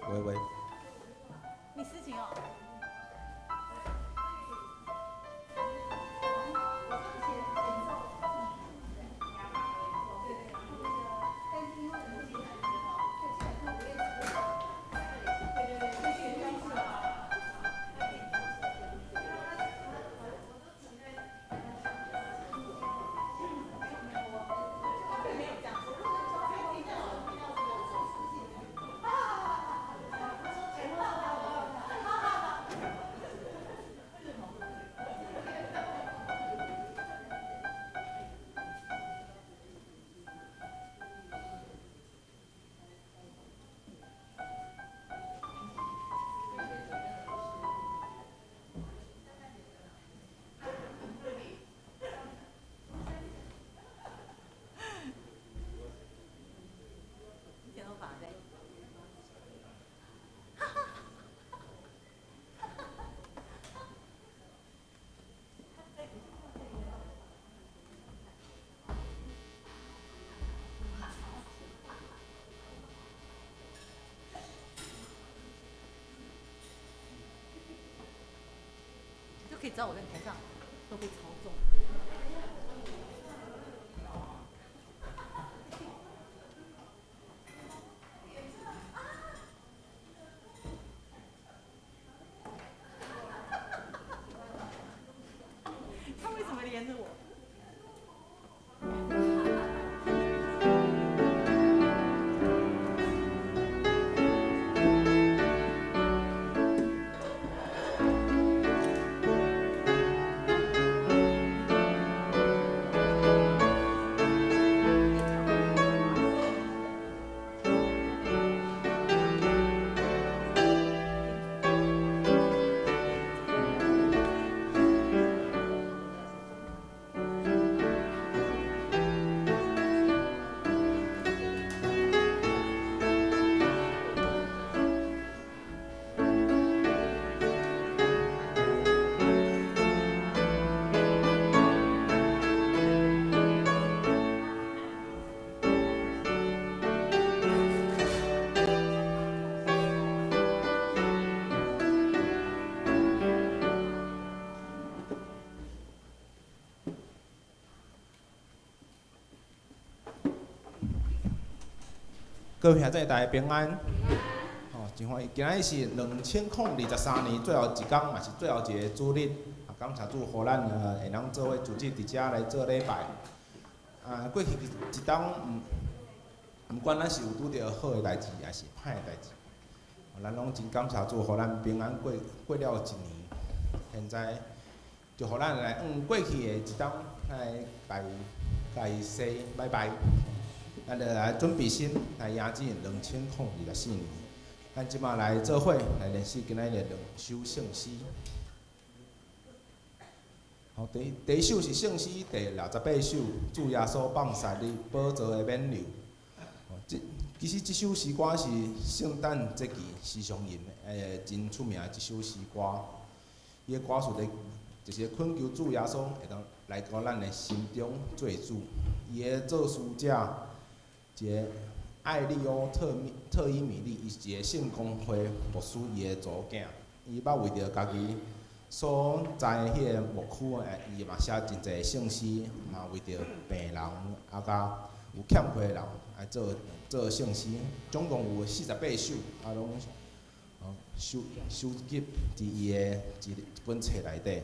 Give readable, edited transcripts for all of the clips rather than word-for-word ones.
喂喂。你事情哦。剪头髮的。就可以知道我在台上都被操縱。他為什麼連著我？各位兄弟，大家平安。吼，真歡喜！今仔日是2023年最後一工，嘛是最後一个主日。啊，感謝主，予咱會當做伙聚集佇遮來做禮拜。啊，過去一冬，毋管咱是有拄著好的代誌，抑是歹的代誌，咱攏真感謝主，予咱平安過過了一年。現在就予咱來過去的一冬來共伊 say 拜拜。咱就來準備心來迎接2024年。咱這擺來做伙來練習今仔日的兩首聖詩。好，第一首是聖詩第68首，主耶穌放殺你寶座的冕旒。這其實這首詩歌是聖誕節期時常吟的，真出名的一首詩歌。伊的歌詞咧，就是懇求主耶穌會當來到咱的心中做主。伊的作詞者，一个艾利歐特伊米利，伊是一个聖公會牧師，伊的查某囝，伊捌為著家己所在的彼个牧區，伊嘛寫真濟聖詩，嘛為著病人啊，佮有欠缺的人來做做聖詩，總共有48首，啊，攏收集佇伊的一本冊內底。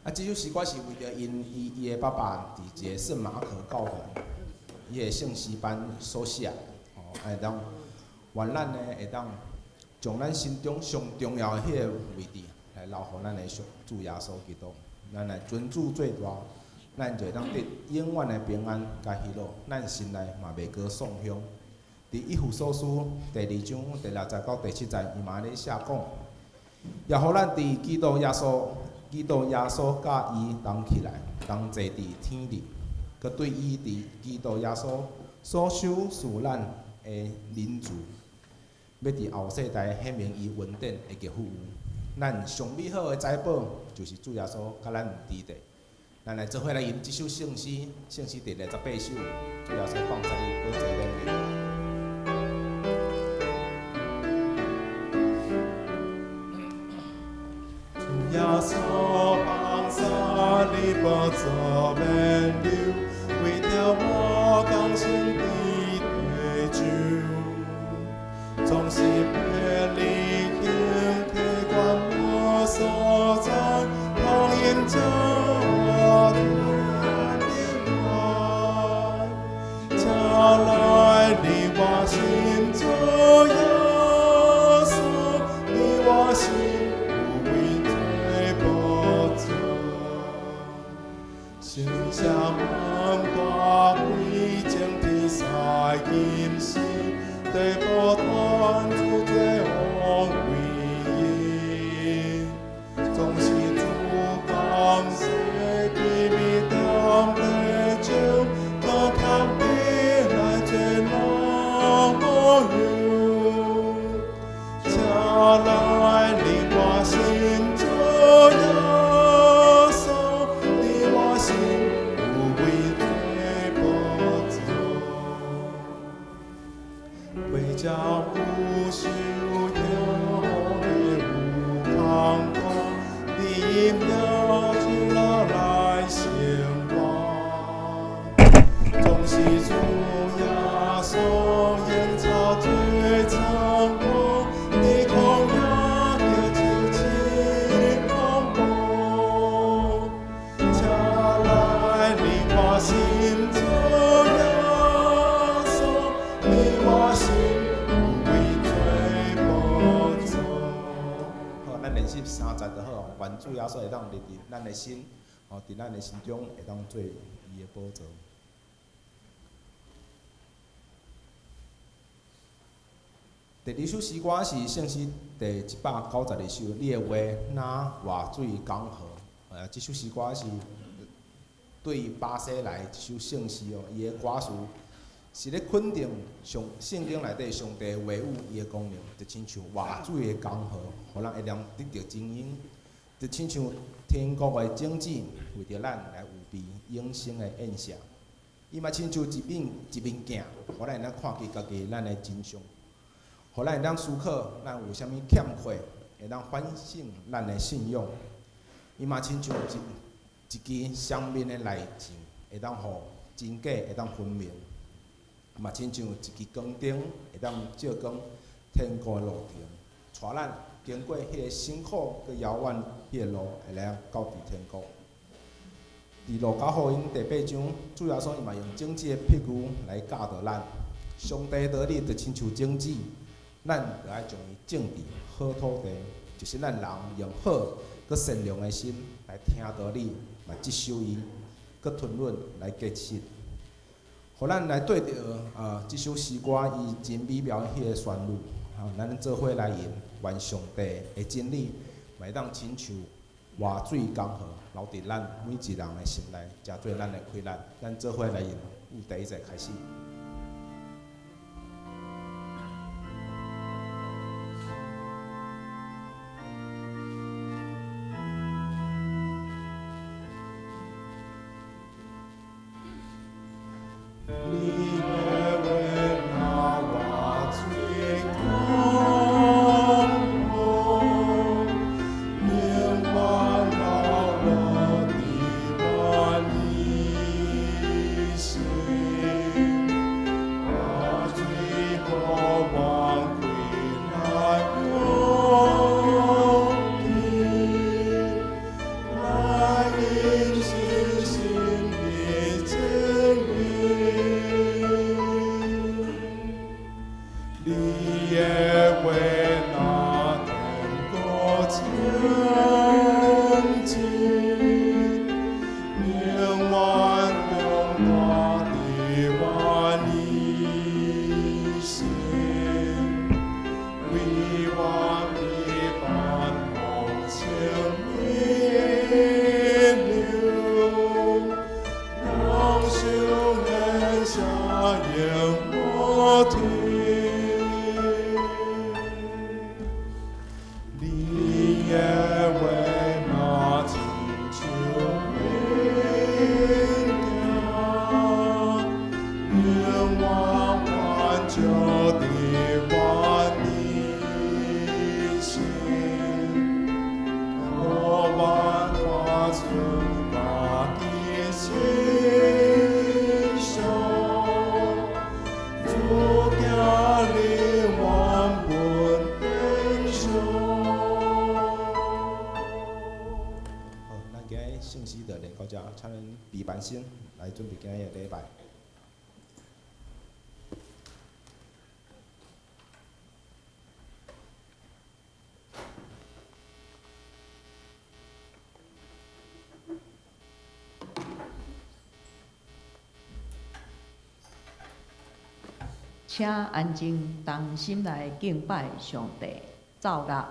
啊，這首詩歌是為著𪜶伊伊的爸爸佇一个聖馬可教堂伊的聖詩班所寫，吼，會當願咱呢會當將咱心中上重要的彼个位置來留予咱的上主耶穌基督，咱來尊主做大，咱就會當得永遠的平安佮喜樂，咱心內嘛袂閣喪胸。佇以弗所書第二章第六節到第七節，伊嘛按呢寫講，也予咱佇基督耶穌，基督耶穌佮伊同起來，同坐佇天裡。閣對伊佇基督耶穌所賞賜咱的仁慈，欲佇後世代顯明伊恩典的極富有。咱上美好的財寶，就是主耶穌佮咱佇咧。咱來做伙來吟這首聖詩，聖詩第68首，主耶穌放殺你寶座冕旒。單主做王為義，總是主感謝甜蜜點地酒，多謙卑來做老友，請來領我心主耶穌，你我心有位做寶座。回家有受聽好的有康歌，你名就來生活。總是主耶穌煙草最長苦，你空也叫一清風波。請來領我心主耶穌，你我心有位做寶座。好，咱練習三節就好。願主耶穌會當立佇咱的心，吼，佇咱的心中會當做伊的寶座。第二首詩歌是聖詩第192首，你的話若活水江河。這首詩歌是對巴西來一首聖詩哦，伊的歌詞是咧肯定上聖經內底上帝的話語伊的功能，就親像活水的江河，予咱會當得著精英，就親像天國的種子，為著咱來預備永生的宴席。伊嘛親像一面一面鏡，予咱會當看見家己咱的真相，予咱會當思考咱有啥物欠缺，會當反省咱的信仰。伊嘛親像一一支雙面的來鏡，會當予真假會當分明。嘛親像一支光燈，會當照光天國的路程，帶咱經過彼個辛苦閣遙遠彼個路，會來到佇天國。佇路加福音第八章，主耶穌伊嘛用種子的譬喻來教導咱。上帝道理就親像種子，咱著愛將伊種佇好土地，就是咱人用好閣善良的心來聽道理，來接受伊，閣吞忍來結實。予咱來對著這首詩歌伊真美妙的彼個旋律，咱做伙來吟，願上帝的真理，嘛會當親像活水江河，流佇咱每一人的心內，成做咱的氣力。咱做伙來吟，由第一節開始。你的話若活水江河，永遠流落佇我一生，活水河望歸來湧去，來飲新鮮的真理。你的話若天國清淨，永遠長大佇我一生，為我彼盼望清明流，當受恩下永無停。你的話若親像明鏡，永遠挽照佇我的心，予我看出家己真相，主行你原本天上。好，咱今日聖詩就練到遮，請恁備班先來準備今日的禮拜。請安靜，同心來敬拜上帝。奏樂。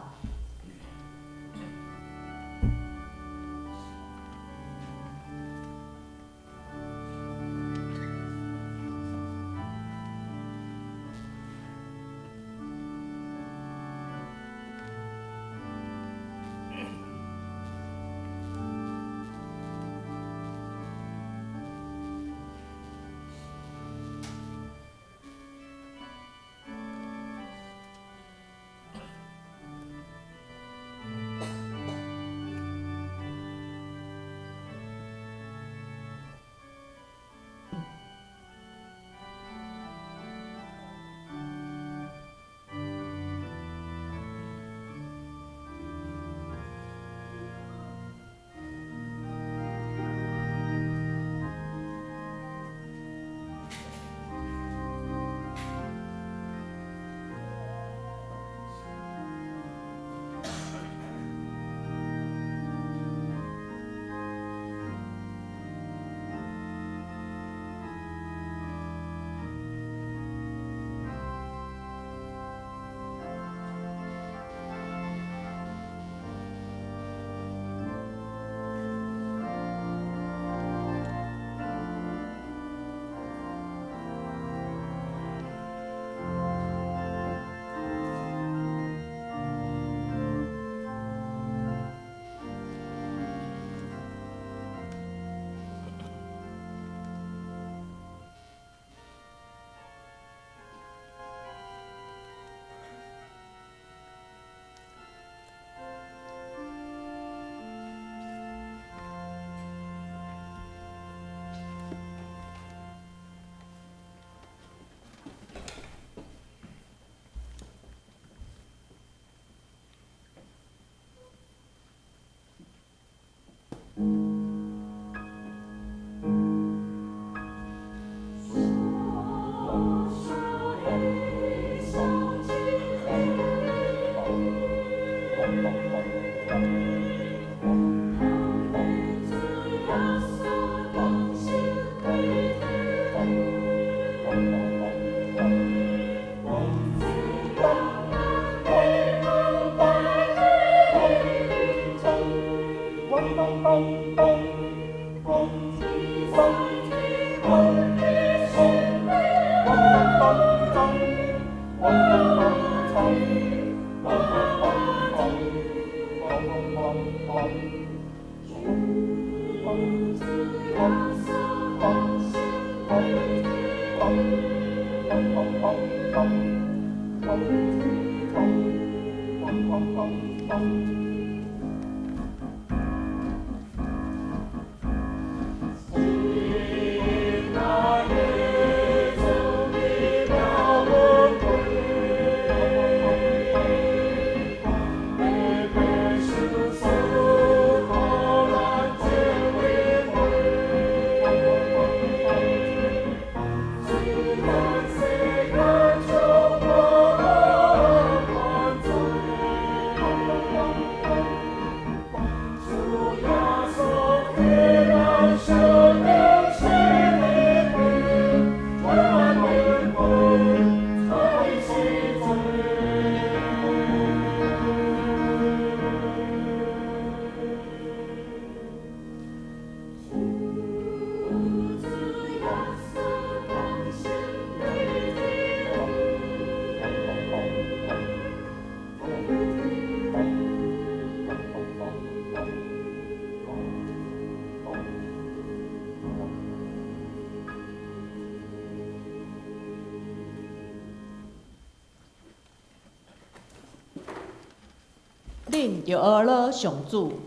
恁著呵咾上主，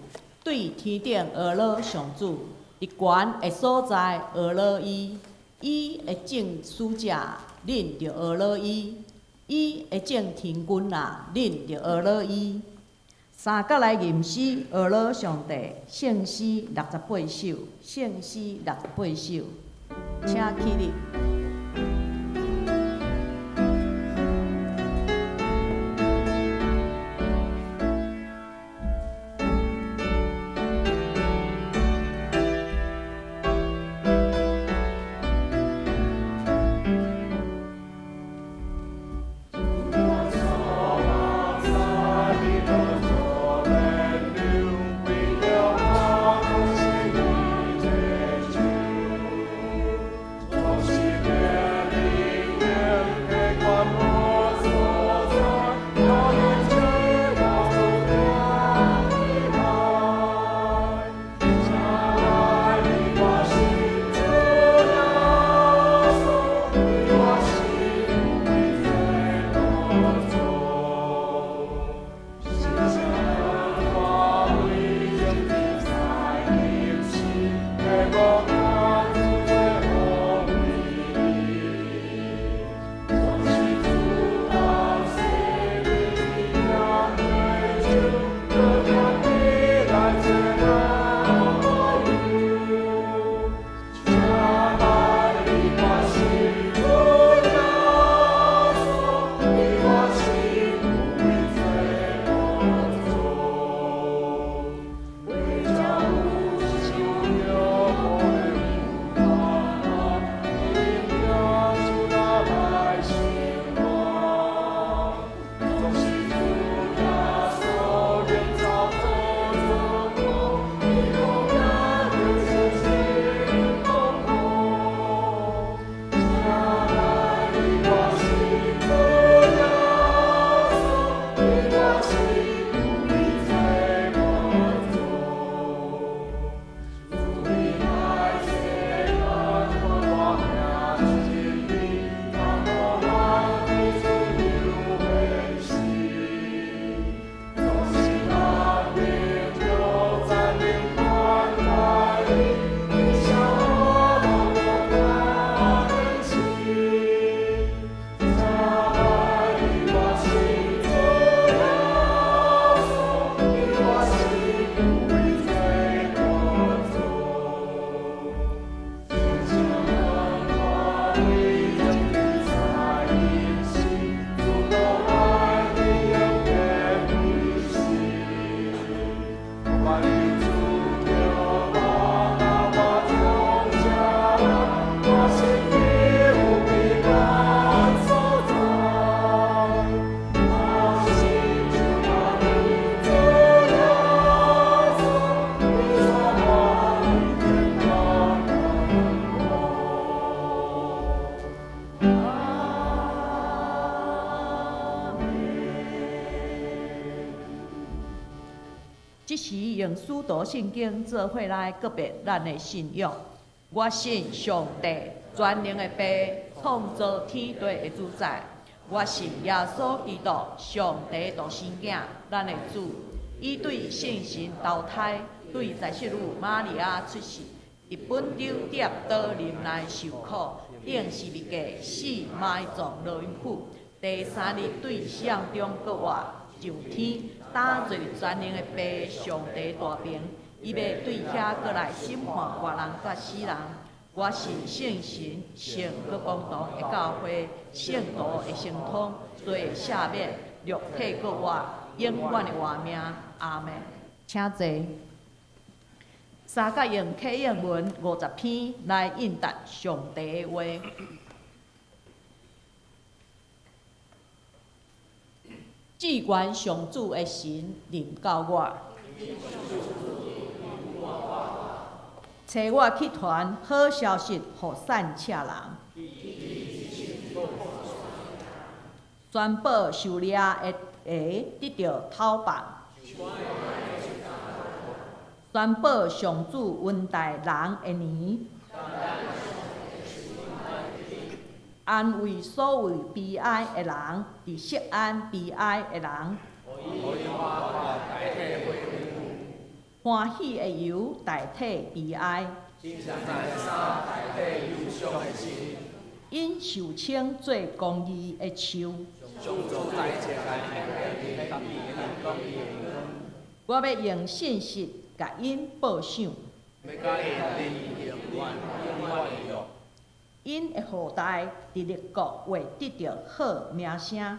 對天頂呵咾上主，佇懸的所在呵咾伊，伊的眾使者，恁著呵咾伊，伊的眾天軍啊，恁著呵咾伊。三角來吟詩呵咾上帝，聖詩68首，聖詩68首，請起立。這時用使徒信經做伙來告別咱的信仰。我信上帝全能的父，創造天地的主宰。我信耶穌基督，上帝獨生囝，咱的主。伊對聖神投胎，對在聖母瑪利亞出世，佇本丟蝶島林內受苦，釘十字架死埋葬落陰府，第三日對死人中復活，上天，搭坐全能的父上帝大爿，伊欲對遐閣來審判活人佮死人。我信聖神、聖閣公同的教會、聖徒的相通、罪的赦免、肉體復活、永遠的活命。阿們。請坐。三角用啟應文50篇來應答上帝的話。至懸上主的神臨到我，差我去傳好消息予散赤人，宣布受掠的會得著討放，宣布上主恩待人的年，安慰所有悲哀的人，佇錫安悲哀的人，歡喜的油代替悲哀，𪜶受稱做公義的樹。我欲用信實共𪜶報賞。𪜶的後代佇列國會得著好名聲。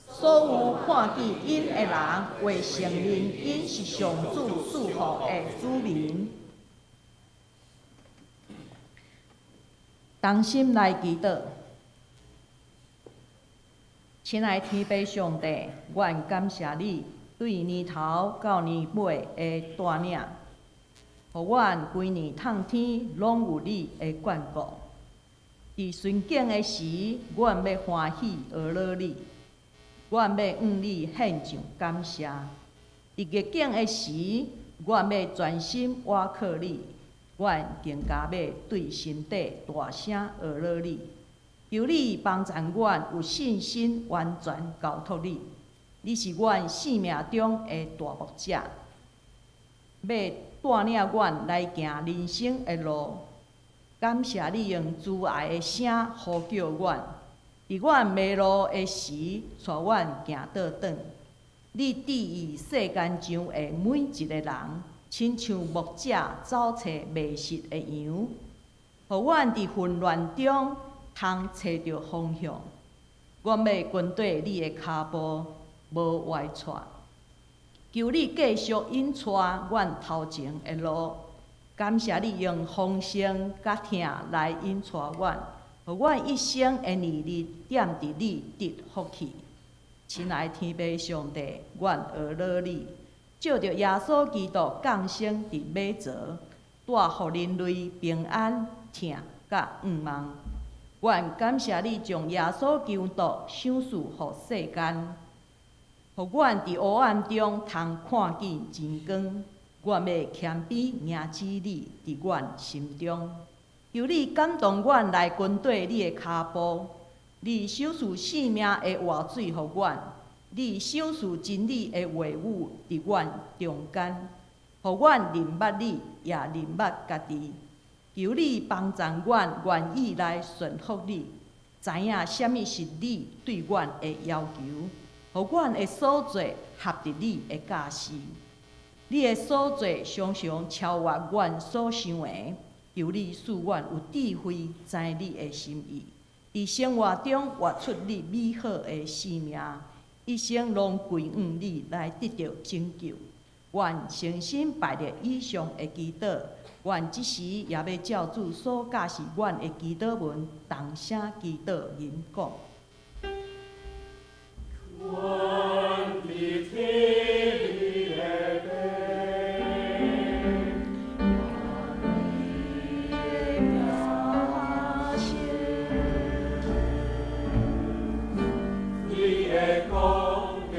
所有看見𪜶的人會承認𪜶是上主賜予的子民。同心來祈禱，親愛天父上帝，阮感謝你對年頭到年尾的帶領，予阮規年通天攏有你的眷顧。佇順境的時，阮欲歡喜呵咾你，阮欲向你獻上感謝。佇逆境的時，阮欲專心倚靠你，阮更加欲對心底大聲呵咾你。求你幫助阮有信心，完全交託你。你是阮生命中的大牧者，欲帶領阮來行人生的路。感謝你用慈愛的聲呼叫阮，佇阮迷路的時，帶阮行倒轉。你注意世間上的每一个人，親像牧者走揣迷失的羊，予阮佇混亂中通揣著方向。阮欲跟綴你的跤步，無歪趖。求你繼續引帶阮頭前的路。感謝你用豐盛佮疼來引帶阮，予阮一生的年日踮佇你得福氣。親愛天父上帝，阮呵咾你，藉著耶穌基督降生佇馬槽，帶予人類平安、疼佮向望。阮感謝你將耶穌基督賞賜予世間，予阮佇黑暗中通看見真光。阮欲謙卑迎接你佇阮心中，求你感動阮來跟綴你的跤步。你賞賜生命的活水予阮，你賞賜真理的話語佇阮中間，予阮認捌你，也認捌家己。求你幫助阮願意來順服你，知影啥物是你對阮的要求，予阮的所做合佇你的教示。你的所做常常超越阮所想的，求你賜阮有智慧，知你的心意，佇生活中活出你美好的生命，一生攏歸向你來得著拯救。阮誠心拜著以上的祈禱，阮這時也欲照主所教示阮的祈禱文，同聲祈禱吟講。阮佇天裡的父，願你的名聖，你的國臨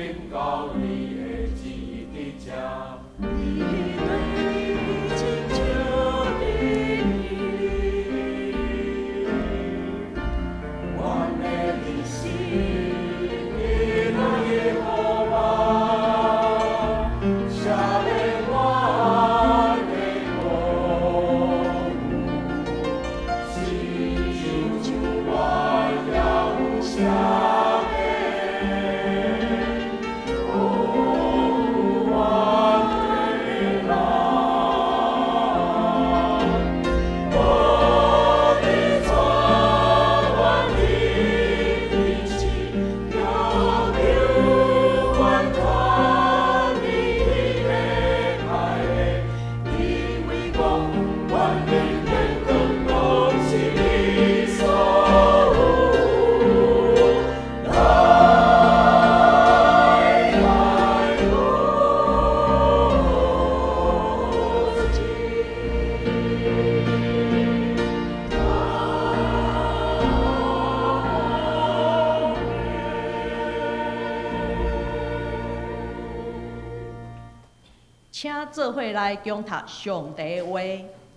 請做伙來恭讀上帝的話，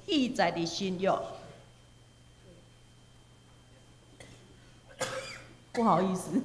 記載佇新約。不好意思。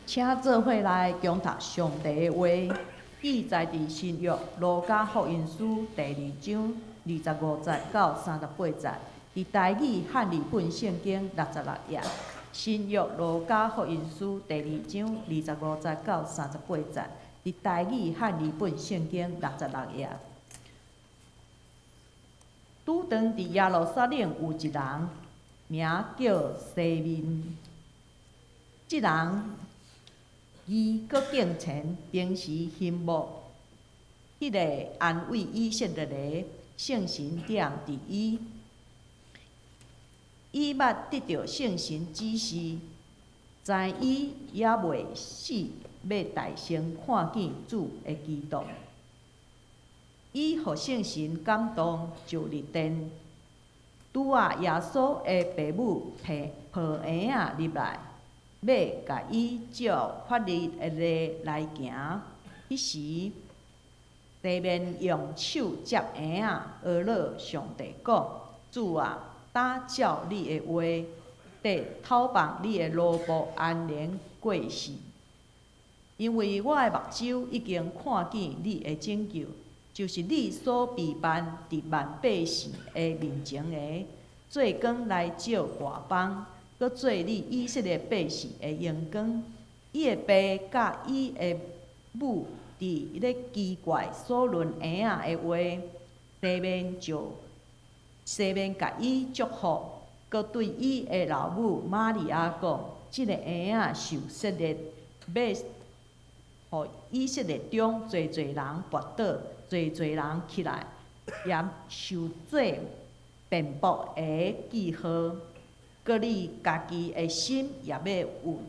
請做伙來恭讀上帝的話，記載佇新約路加福音書第二章25節到38節，佇台語漢字本聖經66頁。新約路加福音書第二章25節到38節，佇台語漢字本聖經66頁。拄當佇耶路撒冷有一人，名叫西面。這人義閣敬虔，平時欣慕彼个安慰以色列的聖神踮佇伊。伊捌得著聖神指示，知伊猶未死，欲代先看見主的基督。伊予聖神感動，就入殿，拄仔耶穌的爸母抱嬰仔入來，欲共伊照法律的禮來行。彼時，西面用手接嬰仔，呵咾上帝講：主啊，當照你的話，得透放你的奴僕安然過世，因為我的目睭已經看見你的拯救，就是你所備辦佇萬百姓的面前的，做光來照外邦，閣做你以色列百姓的榮光。伊的爸佮伊的母佇咧奇怪所論嬰仔的話，西面共伊祝福，閣對伊的老母瑪利亞講：這个嬰仔受設立，欲予以色列中濟濟人跋倒，濟濟人起來，也受做辯駁的記號。閣你家己的心也欲有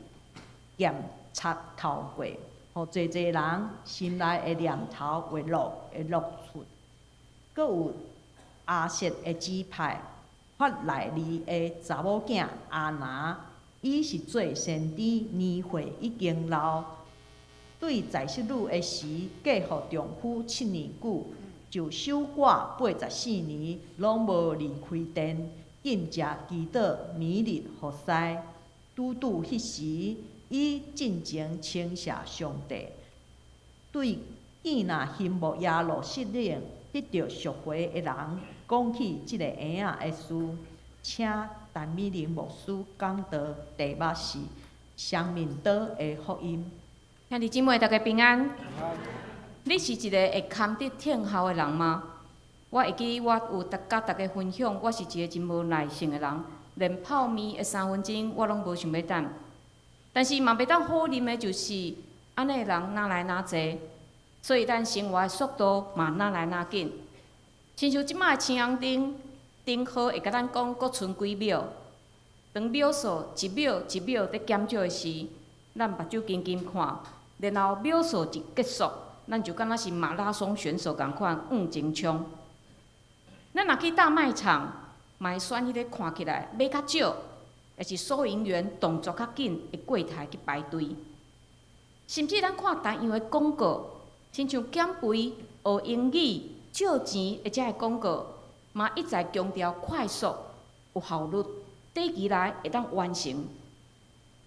劍插透過，予濟濟人心內的念頭會露出。閣有亞設的支派法內利的查某囝亞拿，伊是做先知，年歲已經老，對在室女的時嫁予丈夫7年久，就守寡84年，攏無離開殿，禁食祈禱，每日服侍。拄拄彼時，伊進前稱謝上帝，對見若欣慕耶路撒冷得著贖回的人，講起這个嬰仔的事。請陳美玲牧師講道，題目是雙面刀的福音。兄弟姊妹，大家平安。你是一個會堪得等候的人嗎？我會記我有佮大家分享，我是一個真無耐性的人，連泡麵的3分鐘我攏無想欲等。但是嘛袂當否認的就是，按呢的人若來若濟，所以咱生活的速度嘛若來若緊。親像這擺的青紅燈，燈號會共咱講閣賰幾秒，當秒數一秒一秒佇減少的時，咱目睭緊緊看，然後秒數一結束，咱就敢若是馬拉松選手仝款向前衝。咱若去大賣場，嘛會選彼个看起來買較少，抑是收銀員動作較緊的櫃台去排隊。甚至咱看同樣的廣告，親像減肥、學英語、借錢的這个廣告，嘛一再強調快速、有效率，短期內會當完成。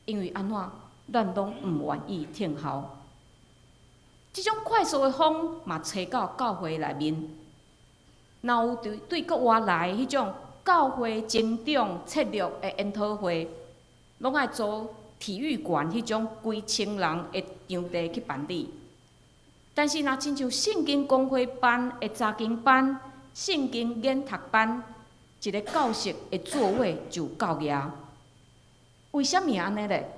因為按怎，咱攏毋願意等候。這種快速的風嘛，吹到教會內面。若有對國外來彼種教會增長策略的研討會，攏愛租體育館彼種幾千人的場地去辦理。但是，若親像聖經公會班的查經班、聖經研讀班，一个教室的座位就夠額。為啥物按呢咧？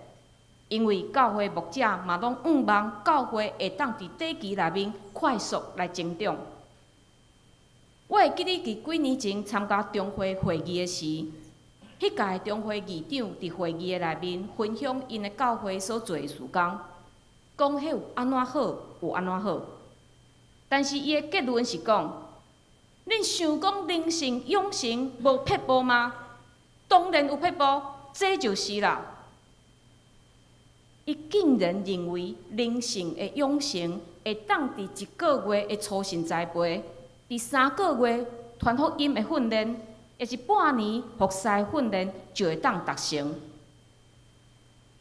因為教會牧者嘛攏向望教會會當佇短期內面快速來增長。我會記得佇幾年前參加中會會議的時，彼屆中會議長佇會議的內面分享𪜶的教會所做的事工，講彼有按怎好，有按怎好。但是伊的結論是講：恁想講靈性養成無撇步嗎？當然有撇步，這就是啦。伊竟然認為靈性的養成會當佇一個月的初信栽培，佇3個月傳福音的訓練，抑是半年服侍訓練就會當達成。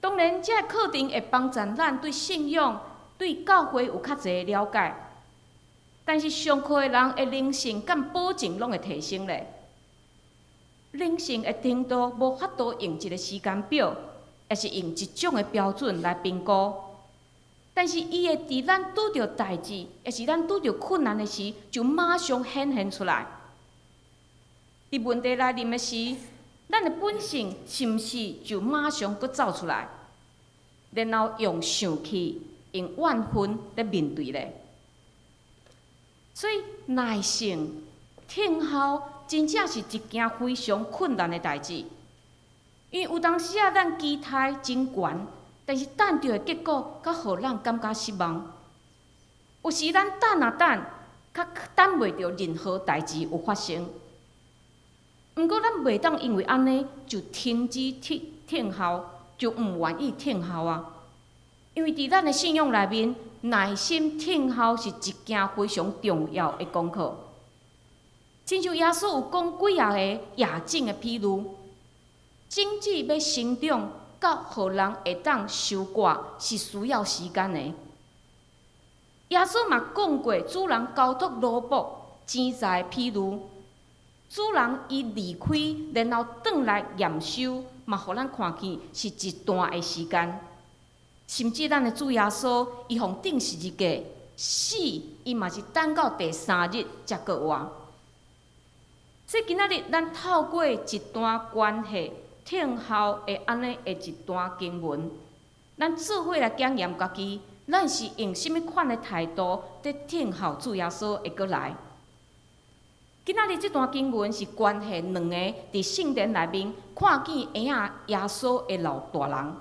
當然，這个課程會幫助咱對信仰、對教會有較濟了解。但是上課的人的靈性敢保證攏會提升咧？靈性的程度無法度用一个時間表，抑是用一種的標準來評估。但是伊會佇咱拄著代誌，抑是咱拄著困難的時，就馬上顯現出來。佇問題來臨的時，咱的本性是毋是就馬上閣走出來，然後用生氣、用怨恨來面對咧？所以耐性、等候，真正是一件非常困難的代誌。因為有當時啊，咱期待真懸，但是等著的結果，閣予咱感覺失望。有時咱等啊等，較等袂著任何代誌有發生。毋過咱袂當因為按呢就停止等候，就毋願意等候啊。因為佇咱的信仰內面，耐心等候是一件非常重要的功課。親像耶穌有講幾仔个夜種的比喻，種子欲生長到予人會當收割，是需要時間的。耶穌嘛講過，主人交託奴僕錢財的比喻，主人伊離開，然後轉來驗收，嘛予咱看見是一段的時間。甚至咱的主耶穌，伊予釘十字架死，伊嘛是等到第三日才閣活。所以今仔日咱透過一段關係等候的按呢的一段經文，咱做伙來檢驗家己，咱是用啥物款的態度佇等候主耶穌會閣來？今仔日這段經文是關係兩个佇聖殿內面看見嬰仔耶穌的老大人，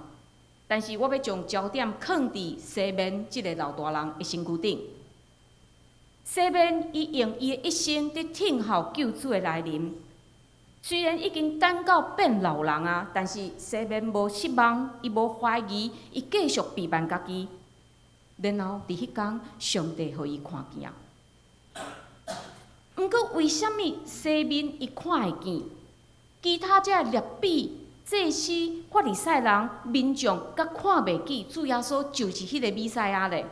但是我欲將焦點囥佇西面這个老大人的身軀頂。西面伊用伊的一生佇等候救主的來臨，雖然已經等到變老人啊，但是西面無失望，伊無懷疑，伊繼續備辦家己。然後佇彼工，上帝予伊看見啊。毋過為啥物西面伊看會見，其他這个辣彼、祭司、法利賽人、民眾，閣看袂見主耶穌就是彼个彌賽亞咧？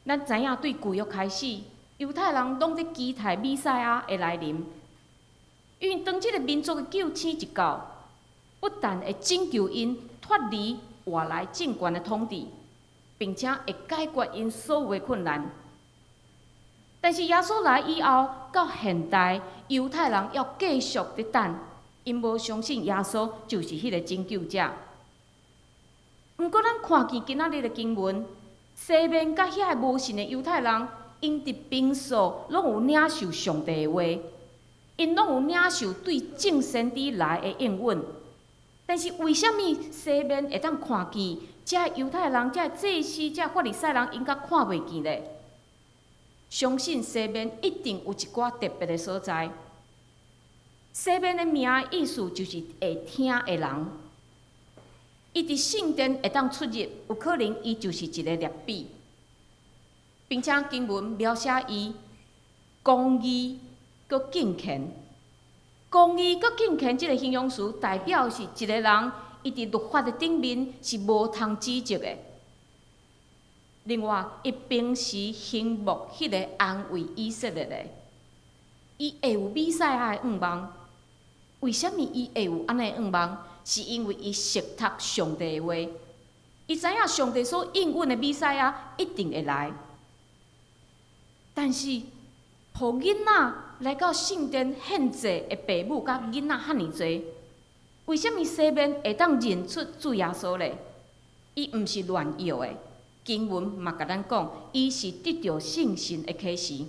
咱知影對舊約開始，猶太人攏佇期待彌賽亞的來臨，因為當這个民族的救星一到，不但會拯救𪜶脫離外來政權的統治，並且會解決𪜶所有的困難。但是耶穌來以後，到現代猶太人猶繼續佇等，𪜶無相信耶穌就是彼个拯救者。毋過咱看見今仔日的經文，西面佮遐个無信的猶太人，𪜶佇平素攏有領受上帝的話，𪜶攏有領受對眾先知來的應允。但是為啥物西面會當看見，這猶太人、這祭司、這法利賽人，𪜶閣看袂見咧？相信西面一定有一寡特別的所在。西面的名意思就是會聽的人。伊佇聖殿會當出入，有可能伊就是一个辣彼，並且經文描寫伊公義閣敬虔。公義閣敬虔這个形容詞，代表是一个人伊佇律法的頂面是無通指責的。另外，伊平時仰慕彼个安慰以色列的，伊會有彌賽亞的願望。為啥物伊會有按呢願望？是因為伊熟讀上帝的話，伊知影上帝所應允的彌賽亞一定會來。但是，予囡仔來到聖殿獻祭的爸母佮囡仔遐爾濟，為啥物西面會當認出主耶穌咧？伊毋是亂藥的，經文嘛共咱講，伊是得著聖神的啟示。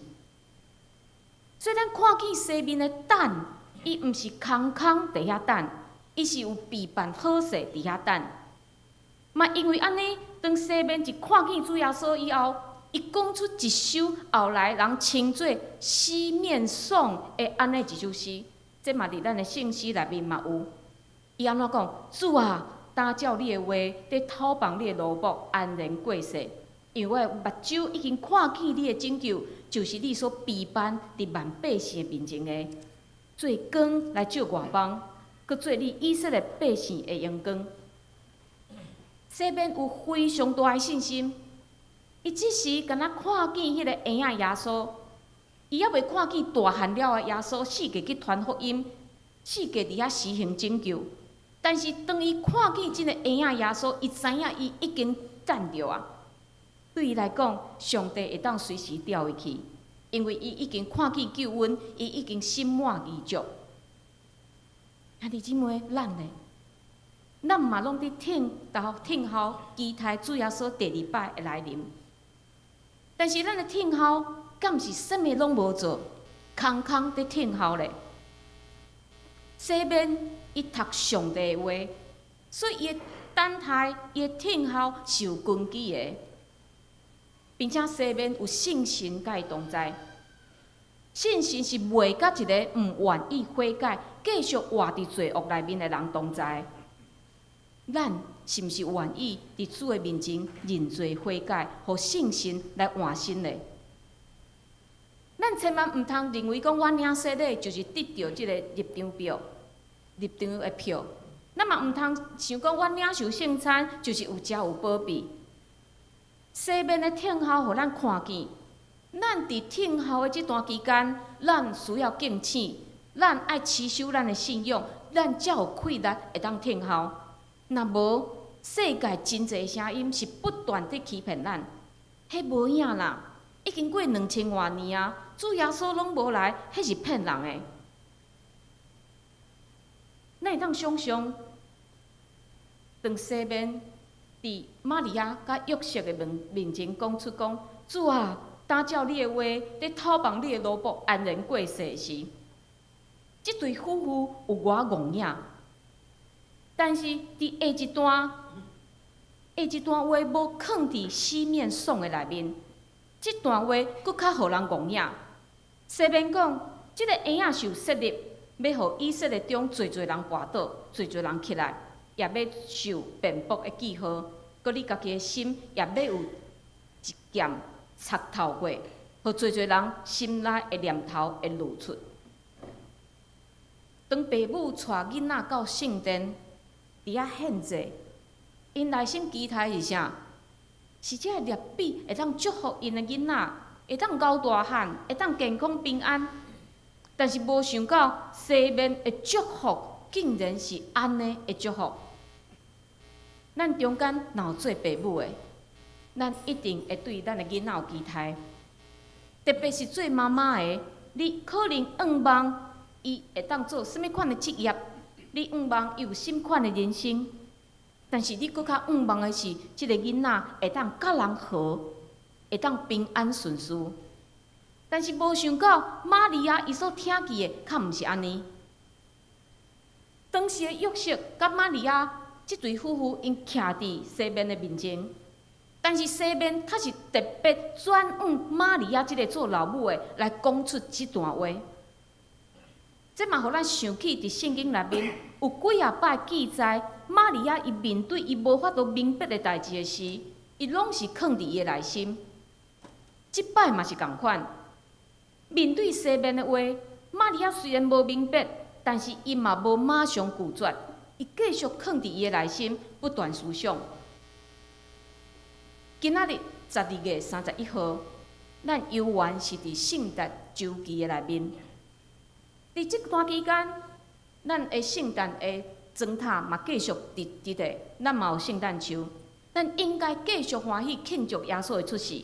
所以咱看見西面的等，伊毋是空空佇遐等，伊是有備辦好勢佇遐等。嘛因為按呢，當西面一看見主耶穌以後，伊講出一首後來人稱做西面頌的按呢一首詩，這嘛佇咱的聖詩內面嘛有。伊按怎講？主啊，當照你的話，佇敨放你的奴僕安然過世，因為我的目睭已經看見你的拯救，就是你所備辦佇萬百姓的面前的，做光來照外邦，閣做你以色列百姓的榮光。西面有非常大的信心，伊這時敢若看見彼個嬰仔耶穌，伊猶未看見大漢了的耶穌四界去傳福音，四界佇遐施行拯救。但是當伊看見這個嬰仔耶穌，伊知影伊已經等著啊。對伊來講，上帝會當隨時調伊去，因為伊已經看見救恩，伊已經心滿意足。兄弟姊妹，咱呢？咱嘛攏佇等候、等候、期待主耶穌第二擺的來臨。但是咱的等候，敢是啥物攏無做，空空佇等候咧？西面伊讀上帝的話，所以伊的等待、伊的等候是有根基的，並且西面有聖神佮伊同在。聖神是袂佮一个毋願意悔改、繼續活佇罪惡內面的人同在。咱是毋是願意佇主的面前認罪悔改，予聖神來換新呢？咱千萬毋通認為講，我領洗禮就是得著這個入場票、入場的票。咱嘛毋通想講，我領受聖餐就是有食有保庇。西面的等候，予咱看見，咱佇等候的這段期間，咱需要警醒，咱愛持守咱的信仰，咱才有氣力會當等候。若無，世界真濟聲音是不斷佇欺騙咱，彼無影啦，已經過2000外年啊，主耶穌攏無來，彼是騙人的。咱會當想像，當西面佇瑪利亞佮約瑟的面前講出講：主啊，當照你的話，佇透放你的奴僕安然過世時，這對夫婦有偌戇影。但是佇下一段話無囥佇西面爽的內面，這段話閣較予人戇影。西面講，這个嬰仔受設立，欲予以色列中濟濟人跋倒，濟濟人起來，也欲受辯駁的記號，閣你家己的心也欲有一劍插透過，予濟濟人心內的念頭會露出。當爸母帶囡仔到聖殿，佇遐獻祭，𪜶內心期待是啥？是這個拉比會當祝福𪜶的囡仔，會當熬大漢，會當健康平安。但是無想到西面的祝福，竟然是按呢的祝福。咱中間若有做爸母的，咱一定會對咱的囡仔有期待。特別是做媽媽的，你可能向望伊會當做啥物款的職業，你向望伊有啥物款的人生，但是你閣較向望的是，這个囡仔會當佮人和，會當平安順遂。但是無想到，瑪利亞伊所聽見的，較毋是按呢。當時的約瑟佮瑪利亞這對夫婦，𪜶徛佇西面的面前，但是西面卻是特別轉往瑪利亞這个做老母的來講出這段話。這嘛予咱想起佇聖經內面有幾仔擺記載，瑪利亞伊面對伊無法度明白的代誌的時，伊攏是囥佇伊的內心。這擺嘛是仝款，面對西面的話，瑪利亞雖然無明白，但是伊嘛無馬上拒絕，伊繼續囥佇伊的內心，不斷思想。今仔日12月31號，咱猶原是佇聖誕週期的內面。佇這段期間，咱的聖誕的燈塔嘛繼續佇佇咧，咱嘛有聖誕樹，咱應該繼續歡喜慶祝耶穌的出世。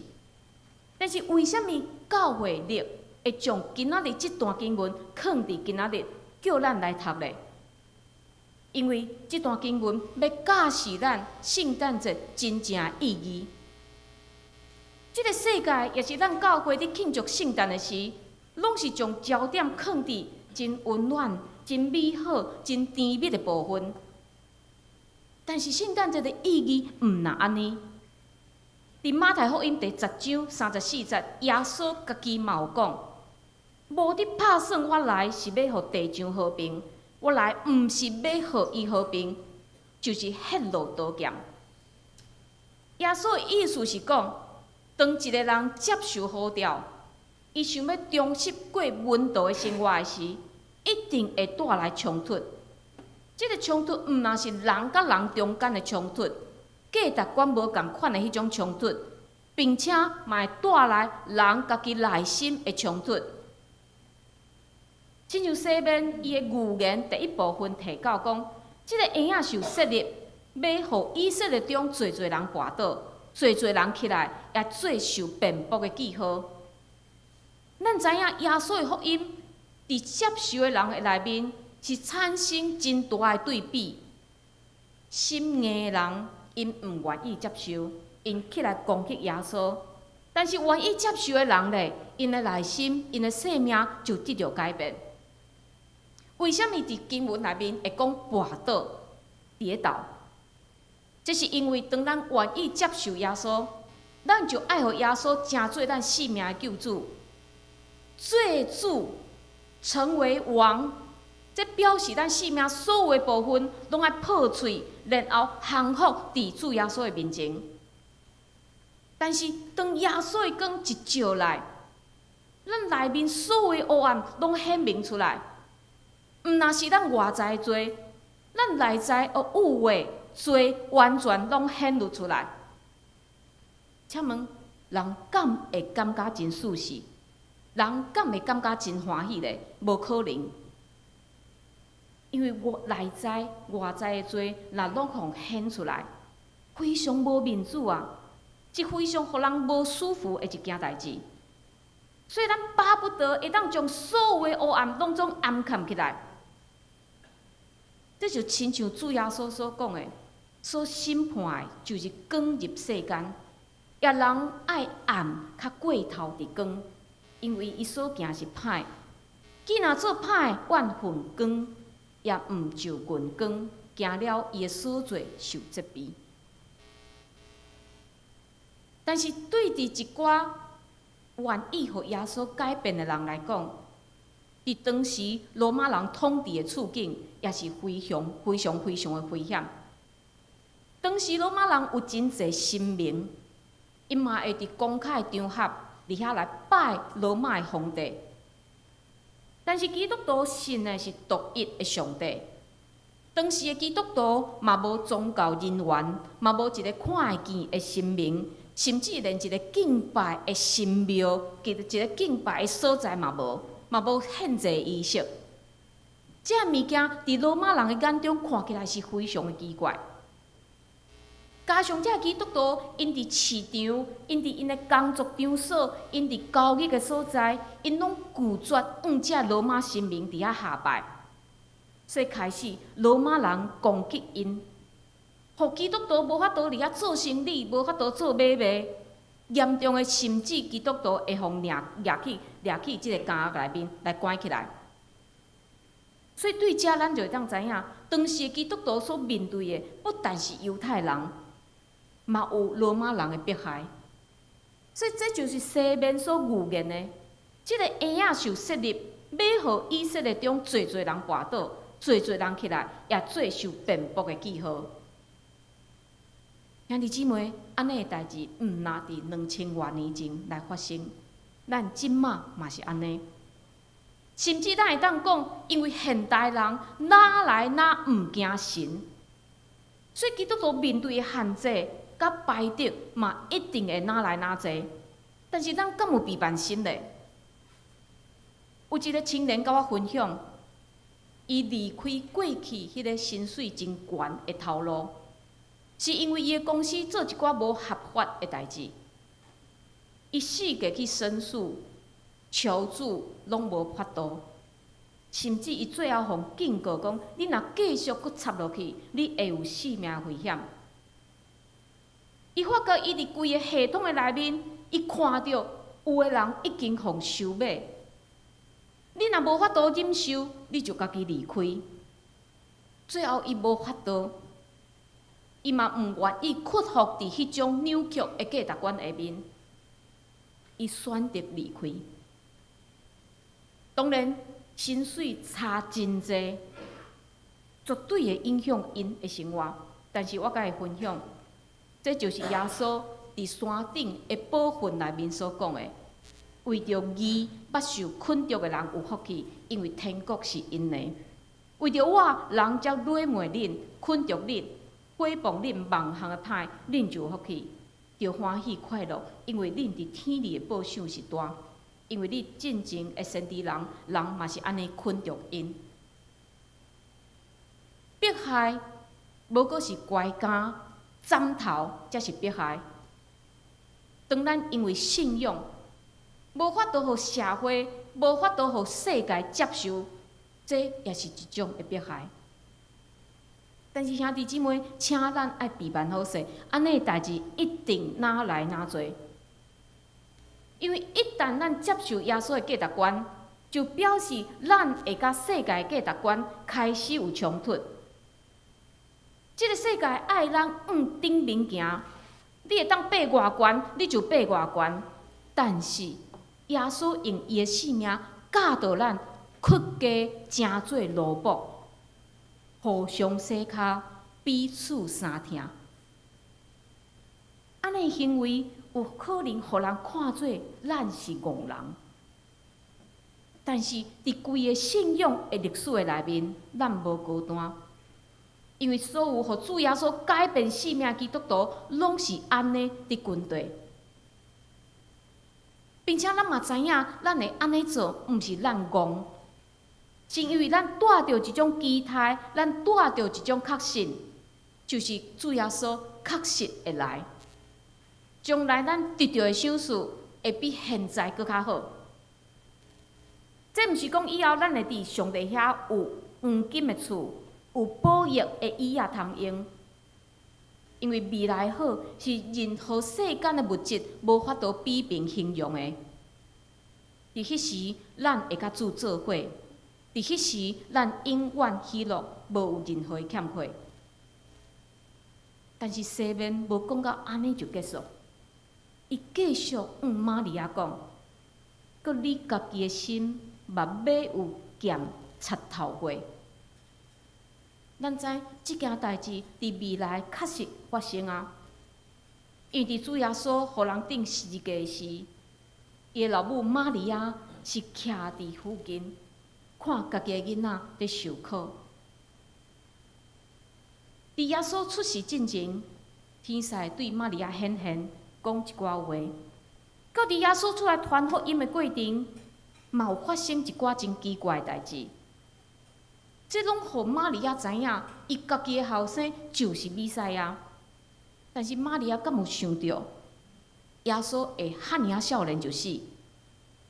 但是為啥物教會曆會將今仔日這段經文囥佇今仔日，叫咱來讀咧？因為這段經文欲教示咱聖誕節真正的意義。這个世界也是咱教會佇慶祝聖誕的時，攏是將焦點囥佇真溫暖、真美好、真甜蜜的部分。但是聖誕節的意義毋若按呢。佇馬太福音第10章34節，耶穌家己嘛有講：無佇拍算我來是欲予地上和平，我來毋是欲予伊和平，就是歇落刀劍。耶穌的意思是講，當一个人接受呼召，伊想欲忠實過門徒的生活的時，一定會帶來衝突。這个衝突毋但是人佮人中間的衝突。價值觀無仝款的彼種衝突，並且嘛會帶來人家己內心的衝突。親像西面伊的預言第一部分提到講，這个嬰仔受設立，欲予以色列中濟濟人跋倒，濟濟人起來，也做受辯駁的記號。咱知影耶穌的福音，佇接受的人的內面是產生真大的對比。心硬的人，𪜶毋願意接受，𪜶起來攻擊耶穌；但是願意接受的人咧，𪜶的內心、𪜶的生命就得著改變。為啥物佇經文內面會講跋倒、跌倒？這是因為當咱願意接受耶穌，咱就愛予耶穌成做咱生命的救主，做主成為王，這表示咱生命所有的部分攏愛破碎，然後降服佇主耶穌的面前。但是當耶穌的光一照來，咱內面所有的黑暗攏顯明出來。毋若是咱外在的罪，咱內在的污穢罪完全攏顯露出來。請問，人敢會感覺真舒適？人敢會感覺真歡喜咧？無可能，因為我內在外在的罪，若攏予顯出來，非常無面子啊！是非常予人無舒服的一件代誌。所以咱巴不得會當將所有的黑暗攏總掩蓋起來。這就親像主耶穌所講的，所審判的，就是光入世間，予人愛暗較過頭佇光，因為伊所行是歹。既若做歹，怨恨光，也毋就近光，驚了伊的所做受責備。但是對佇一寡願意予耶穌改變的人來講，佇當時羅馬人統治的處境，也是非常非常非常的危險。當時羅馬人有真濟神明，𪜶嘛會佇公開場合佇遐來拜羅馬的皇帝。但是基督徒信的是獨一的上帝。當時的基督徒嘛無宗教人員，嘛無一个看會見的神明，甚至連一个敬拜的神廟，一個敬拜的所在嘛無，嘛無獻祭儀式。這物件佇羅馬人的眼中看起來是非常的奇怪。加上這基督徒，𪜶佇市場，𪜶佇𪜶的工作場所，𪜶佇交易的所在，𪜶攏拒絕向這羅馬神明佇遐下拜。所以開始羅馬人攻擊𪜶，予基督徒無法度佇遐做生意，無法度做買賣。嚴重的，甚至基督徒會予掠掠去掠去這个監獄內面來關起來。所以對這咱就會當知影，當時的基督徒所面對的，不但是猶太人，嘛有羅馬人的迫害。所以這就是西面所預言的，這个嬰仔受設立，欲予以色列中濟濟人跋倒，濟濟人起來，也做受辯駁的記號。兄弟姊妹，按呢的代誌，毋若佇2000外年前來發生，咱這馬嘛是按呢。甚至咱會當講，因為現代人哪來哪毋驚神，所以基督徒面對的限制佮排斥嘛，一定會哪來哪濟。但是咱敢有避難心咧？有一个青年佮我分享，伊離開過去彼个薪水真懸的頭路，是因為伊的公司做一寡無合法的代誌，伊四界去申訴、求助，攏無法度，甚至伊最後予警告講：你若繼續閣插落去，你會有性命危險。伊發覺伊佇規个系統的內面，伊看著有的人已經予收買。你若無法度忍受，你就家己離開。最後伊無法度，伊嘛毋願意屈服佇彼種扭曲的價值觀下面，伊選擇離開。當然，薪水差真濟，絕對會影響𪜶的生活。但是我共伊分享，這就是耶穌佇山頂的寶訓內面所講的：為著義捌受困著的人有福氣，因為天國是𪜶的；為著我，人才辱罵恁、困著恁，毀謗恁萬項的歹，恁就有福氣，著歡喜快樂，因為恁佇天裡的報賞是大。因為恁進前的先知人，人嘛是按呢捆著𪜶。迫害無閣是拐竿、斬頭，才是迫害。當咱因為信仰無法度予社會、無法度予世界接受，這也是一種的迫害。但是兄弟姊妹，請咱愛備辦好勢，按呢代誌一定若來若濟。因為一旦咱接受耶穌的價值觀，就表示咱會佮世界價值觀開始有衝突。這个世界愛咱往頂面行，你會當爬偌懸，你就爬偌懸。但是耶穌用伊的性命教導咱，屈低成做奴僕，互相洗跤，彼此相疼。按呢行為有可能予人看做咱是戇人，但是佇規個信仰的歷史的內面，咱無孤單，因為所有予主耶穌改變性命基督徒，攏是按呢佇跟綴，並且咱嘛知影，咱會按呢做，毋是咱戇，是因為咱帶著一種期待，咱帶著一種確信，就是主耶穌確實會來。將來咱得著的賞賜會比現在閣較好。這毋是講以後咱會佇上帝遐有黃金的厝，有寶玉的椅仔通用。因為未來好是任何世間的物質無法度比並形容的。佇彼時，咱會佮主做伙；佇彼時，咱永遠喜樂，無有任何的欠缺。但是西面無講到按呢就結束。伊繼續向瑪利亞講：閣你家己的心，目尾有劍插透過。咱知這件代誌佇未來確實發生啊！因為佇主耶穌予人釘十字架時，伊的老母瑪利亞是徛佇附近，看家己的囡仔佇受苦。佇耶穌出世進前，天使對瑪利亞顯現，講一寡話。到佇耶穌出來傳福音的過程，嘛有發生一寡真奇怪的代誌。這攏予瑪利亞知影，伊家己的後生就是彌賽亞。但是瑪利亞敢有想著，耶穌會遐爾仔少年就死？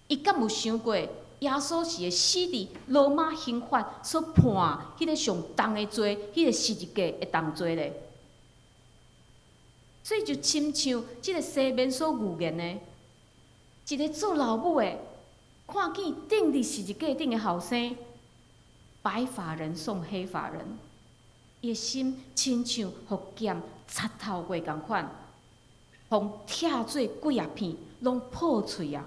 伊敢有想過，耶穌是會死佇羅馬刑法所判彼个上重的罪，彼个十字架的重罪咧？所以就親像這个西面所預言的，一个做老母的，看見釘佇十字架頂的後生，白髮人送黑髮人，伊的心親像予劍插透過仝款，予拆做幾仔片，攏破碎啊！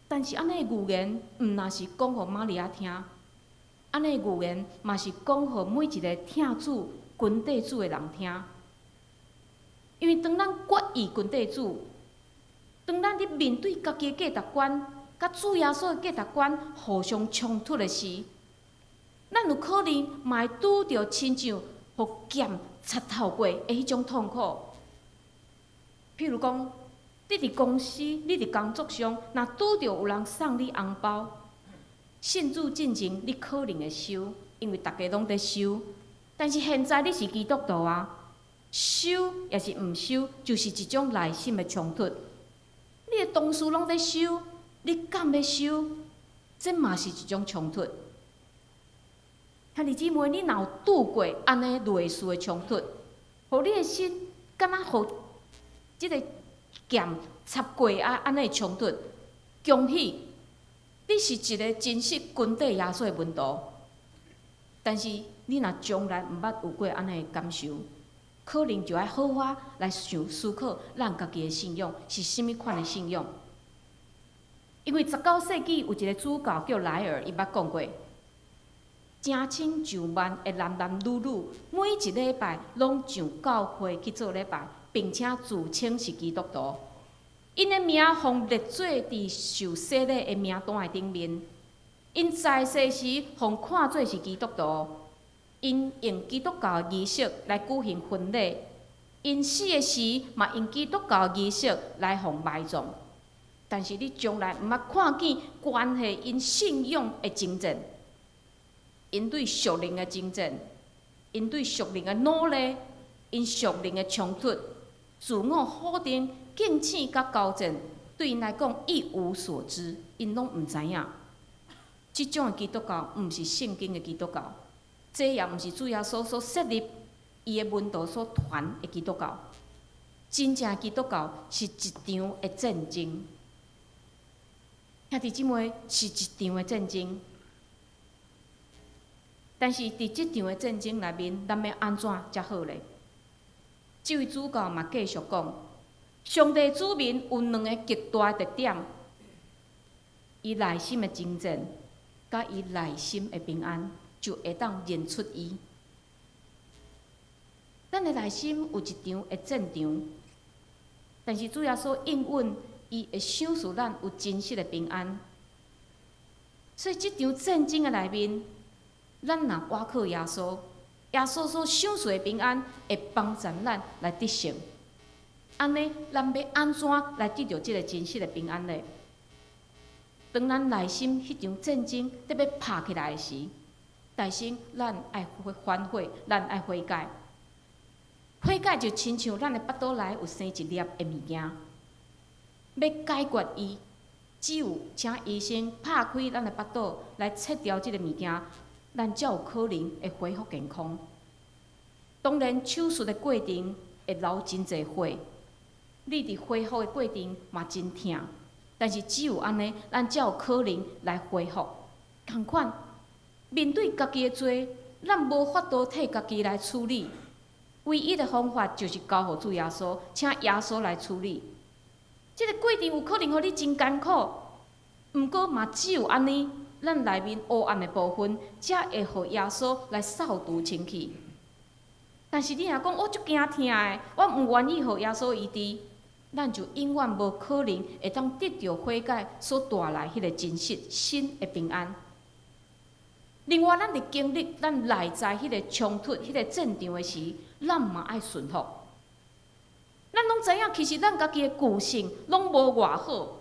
但是按呢預言，毋若是講予瑪利亞聽，按呢預言嘛是講予每一个疼主、跟綴主的人聽。因為當咱決意跟綴主，當咱佇面對家己的價值觀，佮主耶穌的價值觀互相衝突的時，咱有可能嘛會拄著親像予劍插透過的彼種痛苦。譬如講，你佇公司、你佇工作上，若拄著有人送你紅包，信主進前你可能會收，因為逐家攏佇收。但是現在你是基督徒啊，收抑是毋收，就是一種內心的衝突。你的同事攏佇收，你敢欲收？這嘛是一種衝突。兄弟姊妹，你若有拄過按呢類似的衝突，予你的心敢若予這个劍插過啊，按呢衝突，恭喜你是一个真實跟綴耶穌的門徒。但是你若從來毋捌有過按呢的感受，可能就愛好好來想思考，咱家己的信仰是啥物款的信仰。因為19世紀有一个主教叫萊爾，伊捌講過，成千上萬的男男女女，每一禮拜攏上教會去做禮拜，並且自稱是基督徒。𪜶的名予列做佇受洗禮的名單的頂面。𪜶在世時，予看做是基督徒。𪜶 𪜶用基督教儀式來舉行婚禮，𪜶死的時嘛用基督教儀式來予埋葬。但是你從來毋捌看見關係𪜶信仰的征戰，𪜶對屬靈的征戰，𪜶對屬靈的努力，𪜶屬靈的衝突，自我否定、敬虔佮交戰，對𪜶來講一無所知，𪜶攏毋知影。這種的基督教毋是聖經的基督教，這也毋是主耶穌所設立伊的門徒所傳的基督教。真正的基督教是一場的戰爭。兄弟姊妹，是一場的戰爭。但是佇這場的戰爭內面，咱欲按怎才好咧？這位主教嘛繼續講，上帝子民有兩个極大的特點：伊內心的征戰，佮伊內心的平安，就會當認出伊。咱的內心有一場的戰場，但是主耶穌應允，伊會賞賜咱有真實的平安。所以這場戰爭的內面，咱若倚靠耶穌，耶穌所賞賜的平安會幫助咱來得勝。按呢，咱欲按怎來得著這个真實的平安呢？當咱內心彼場戰爭欲拍起來的時，大先咱愛反悔，咱愛悔改。悔改就親像咱的腹肚內有生一粒的物件，欲解決伊，只有請醫生拍開咱的腹肚來切掉這个物件，咱才有可能會恢復健康。當然，手術的過程會流真濟血，你佇恢復的過程嘛真疼，但是只有按呢，咱才有可能來恢復。仝款，面對家己的罪，咱無法度替家己來處理，唯一的方法就是交予主耶穌，請耶穌來處理。這个過程有可能予你真艱苦，毋過嘛只有按呢，咱內面黑暗的部分，才會予耶穌來掃除清去。但是你若講我足驚疼的，我毋願意予耶穌醫治，咱就永遠無可能會當得著悔改所帶來彼个真實新的平安。另外，咱佇經歷咱內在彼个衝突、彼个戰場的時，咱嘛愛順服。咱攏知影，其實咱家己的個性攏無偌好，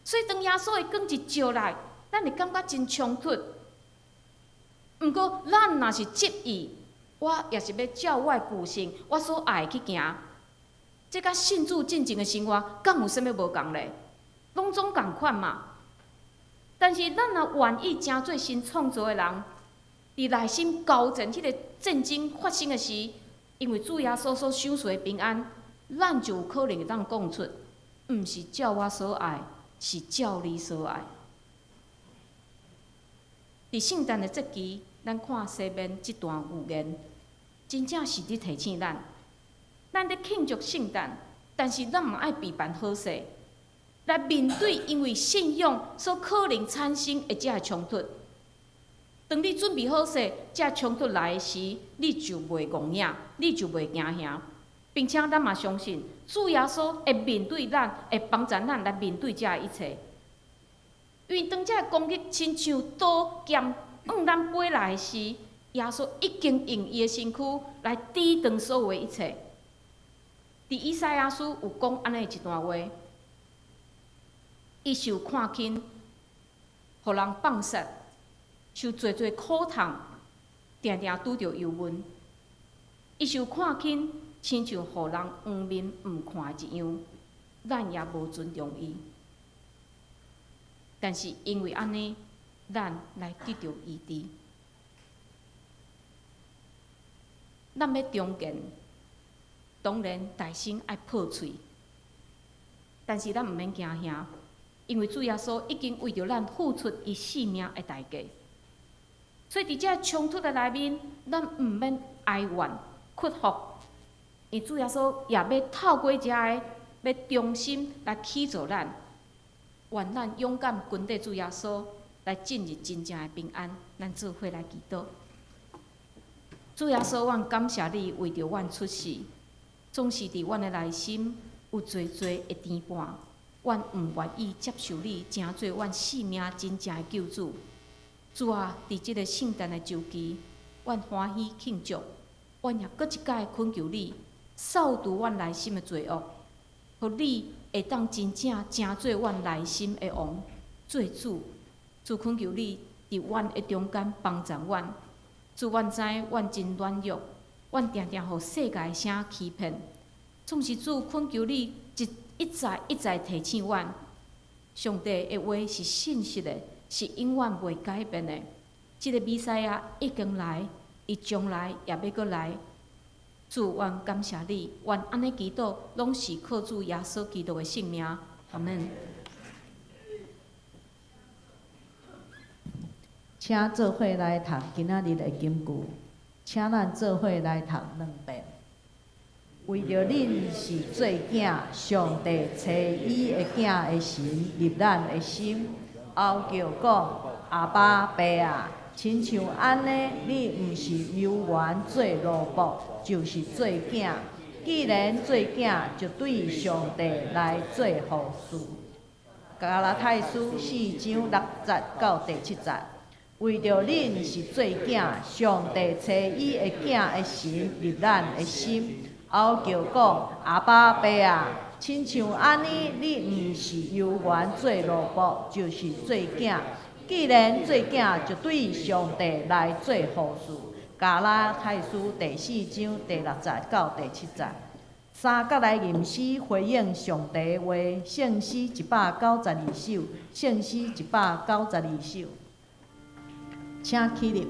所以當耶穌的光一照來，咱會感覺真衝突。毋過，咱若是執意，我也是欲照我的個性，我所愛去行，這佮信主進前的生活，敢有啥物無仝咧？攏總仝款嘛。但是咱若願意成做新創造的人，佇內心交戰彼个戰爭發生的時，因為主耶穌所賞賜的平安，咱就有可能會當講出，毋是照我所愛，是照你所愛。佇聖誕的節期，咱看西面這段預言，真正是佇提醒咱，咱佇慶祝聖誕，但是咱嘛愛備辦好勢，來面對因為信仰所可能產生的這个衝突。當你準備好勢，這衝突來的時，你就袂戇影，你就袂驚嚇，並且咱嘛相信主耶穌會面對咱，會幫助咱來面對這一切。因為當這个攻擊親像刀劍向咱飛來的時，耶穌已經用伊的身軀來抵擋所有的一切。佇以賽亞書有講按呢一段話，伊受看輕，予人放殺，受濟濟苦痛，定定拄著憂悶。伊受看輕，親像予人黃面毋看的一樣，咱也無尊重伊。但是因為按呢，咱來得著醫治。咱欲重建，當然大先愛破碎，但是咱毋免驚嚇，因為主耶穌已經為著咱付出伊性命的代價。所以佇這个衝突的內面，咱毋免哀怨、屈服，因為主耶穌也欲透過這个，欲重新來起造咱，願咱勇敢跟綴主耶穌，來進入真正的平安。咱做伙來祈禱。主耶穌，阮感謝你為著阮出世，總是佇阮的內心有濟濟的牽絆，阮毋願意接受你，成做阮性命真正的救主。主啊，佇這个聖誕的周期，阮歡喜慶祝。阮也閣一擺懇求你，掃除阮內心的罪惡，予你會當真正成做阮內心的王，做主。主懇求你佇阮的中間幫助阮。主，阮知阮真軟弱，阮定定予世界的聲欺騙。總是主懇求你一一再一再提醒阮，上帝的話是信實的，是永遠袂改變的。這個彌賽亞已經來，伊將來也欲閣來。主，阮感謝你，阮按呢祈禱，攏是靠主耶穌基督的聖名。阿門。請做伙來讀今仔日的金句，請咱做伙來讀兩遍。為著恁是做囝，上帝差伊的囝的神入咱的心，吼叫講：阿爸爸啊！親像按呢，你毋是猶原做奴僕，就是做囝。既然做囝，就對上帝來做服侍。加拉太書四章六節到第七節。為著恁是做囝，上帝差伊的囝的神入咱的心，吼叫講：阿爸爸啊！親像按呢，你毋是猶原做奴僕，就是做囝。既然做囝，就對上帝來做服侍。加拉太書第四章第六節到第七節，三角來吟詩回應上帝話，聖詩192首，聖詩192首，請起立。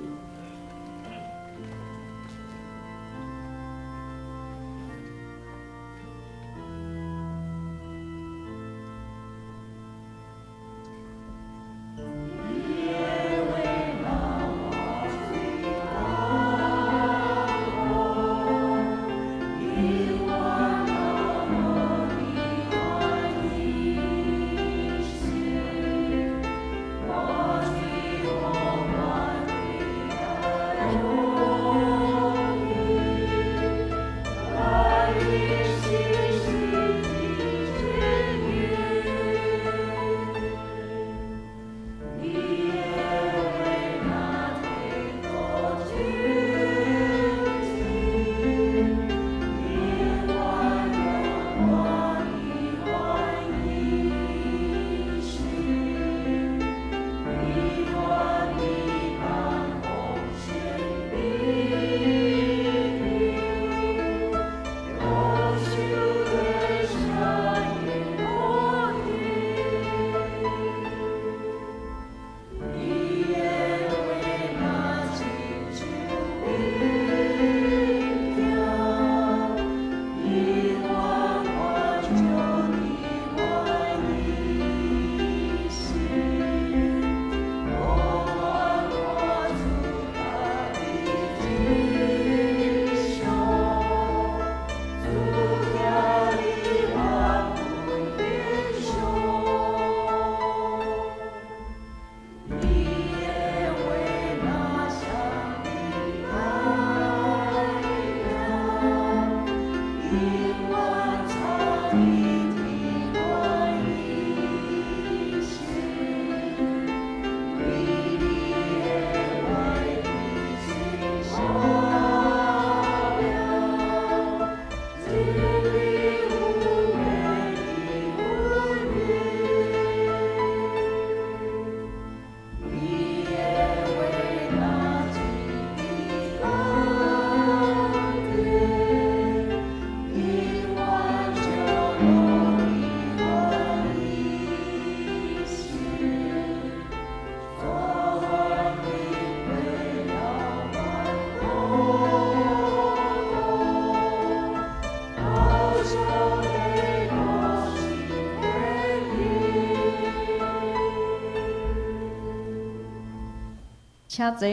請坐，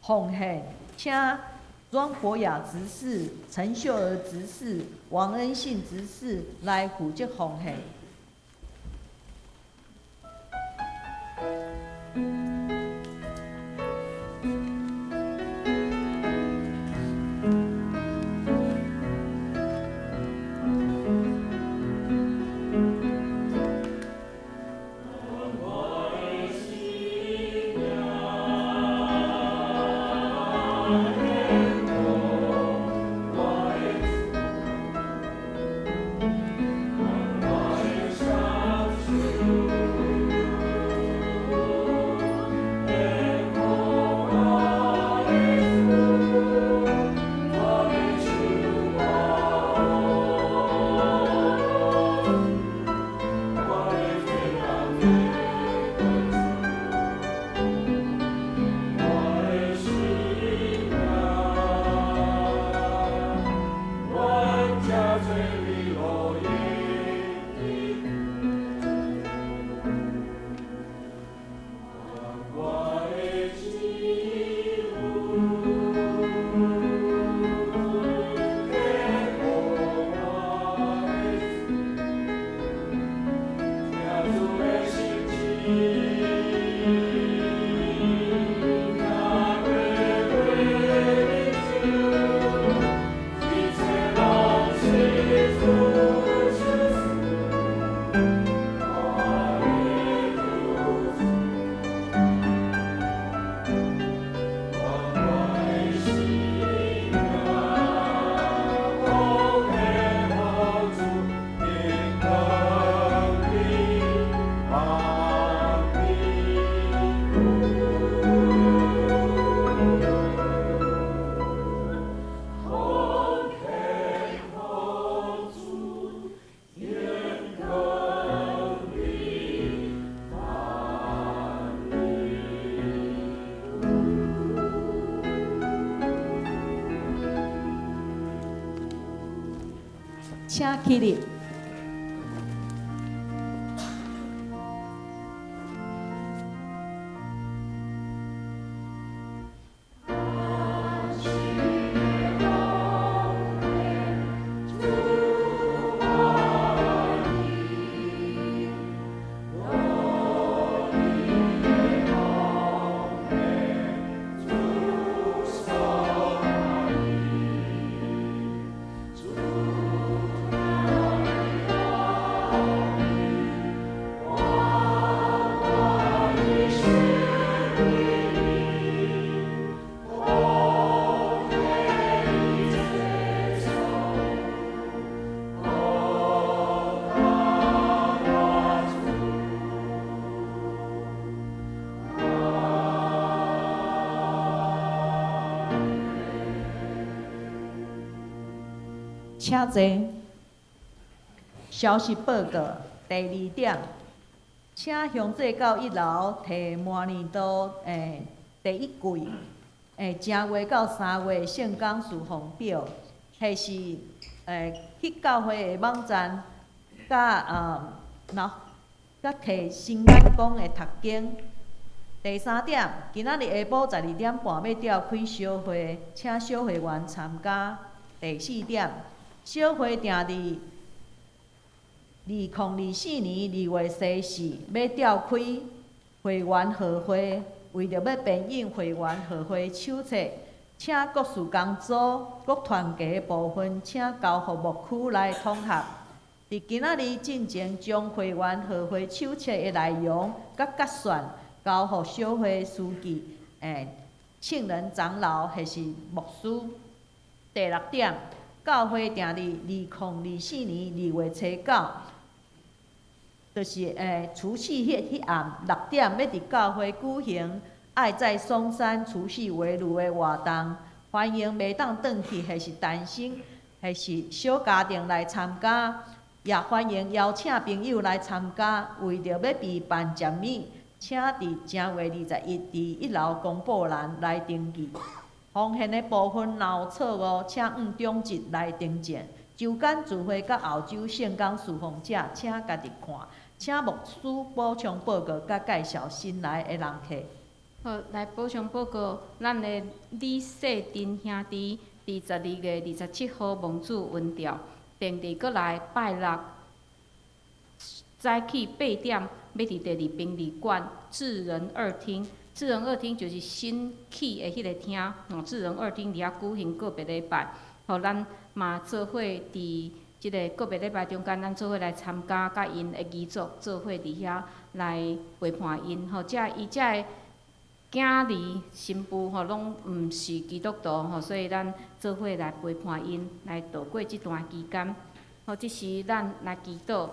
奉獻，請莊博雅執事、陳秀兒執事、王恩信執事來負責奉獻。請起立。請坐。消息報告第二點，請向這到一樓提明年度第一季正月到三月聖工事奉表，彼是去教會的網站，佮然佮提新眼光的讀經。第三點，今仔日下晡12點半欲召開小會，請小會員參加。第四點，小會定佇2024年2月初四欲召開會員號會，為著欲編印會員號會手冊，請各事工組、各團體的部分，請交予牧區來統合。佇今仔日進前，將會員號會手冊的內容佮決算交予小會書記、聖人長老或是牧師。第六點，教會定佇2024年2月初九，就是除夕彼暗6點，欲佇教會舉行愛在松山除夕圍爐的活動，歡迎袂當轉去或是單身或是小家庭來參加，也歡迎邀請朋友來參加。為著欲備辦食物，請佇正月21佇一樓公布欄來登記。奉獻的部分若有錯誤，請按中節來訂正。周間聚會佮後週聖工事奉者，請家己看。請牧師補充報告佮介紹新來的人客。好，來補充報告，咱的李世珍兄弟佇12月27號蒙主恩召，定佇閣來拜六早起8點，欲佇第二殯儀館智仁二廳。智仁二廳就是新起的彼个廳，吼，智仁二廳佇遐舉行告別禮拜，吼，咱嘛做伙佇這个告別禮拜中間，咱做伙來參加，佮𪜶的遺族做伙佇遐來陪伴𪜶，吼，這伊這个囝兒新婦吼，攏毋是基督徒吼，所以咱做伙來陪伴𪜶來度過這段期間。好，這時咱來祈禱。